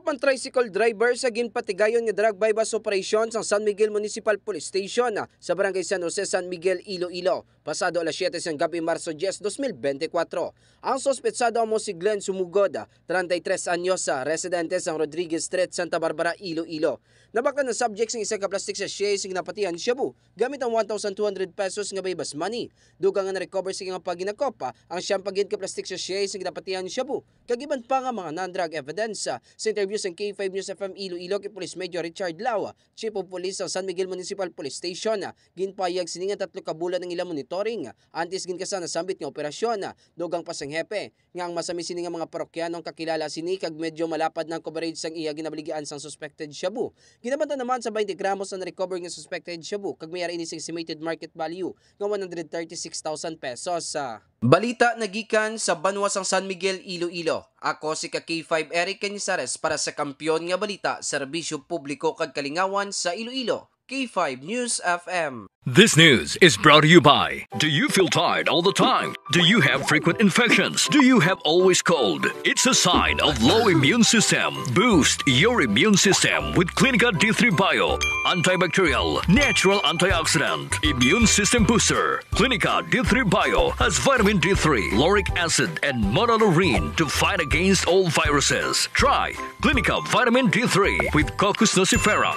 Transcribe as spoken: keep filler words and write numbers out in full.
Ang tricycle driver sa ginpatigayon nga drug buy-bust operation sa San Miguel Municipal Police Station sa Barangay San Jose, San Miguel, Iloilo, pasado alas siete sang gabi, Marso diyes, dos mil bente kwatro. Ang suspetsado amo si Glenn Sumugod, treinta y tres anyos, sa residente sang Rodriguez Street, Santa Barbara, Iloilo. Nabaklan ang subject sing isa ka plastic sachet sing ginapatihan shabu gamit ang one thousand two hundred pesos nga buy-bust money. Dugang nga na-recover sa iyang paghinakop ang siyam pa gid ka plastic sachet sing ginapatihan shabu kag iban pa nga mga non-drug evidence. Sa interview sang K five News F M Iloilo kay Police Major Richard Lau, Chief of Police sa San Miguel Municipal Police Station, ginpahayag sini nga tatlo ka bulan ang ila monitoring antes ginkasa nasambit nga operasyon. Dugang pa sang hepe nga ang masami sini nga mga parokyanong kakilala sini kag medyo malapad na ang coverage sang iya ginabaligian sang suspected shabu. Ginabanta naman sa twenty gramos ang na-recover nga suspected shabu kag may ara ini sing estimated market value nga one hundred thirty-six thousand pesos. Balita nagikan sa banwa sang San Miguel, Iloilo. Ako si ka K five Eric Cañizares para sa Kampiyon nga Balita, Serbisyo Publiko kag Kalingawan sa Iloilo, K five News F M. This news is brought to you by. Do you feel tired all the time? Do you have frequent infections? Do you have always cold? It's a sign of low immune system. Boost your immune system with Clinica D three Bio. Antibacterial, natural antioxidant, immune system booster. Clinica D three Bio has vitamin D three, lauric acid, and monolaurin to fight against all viruses. Try Clinica Vitamin D three with Cocos nucifera.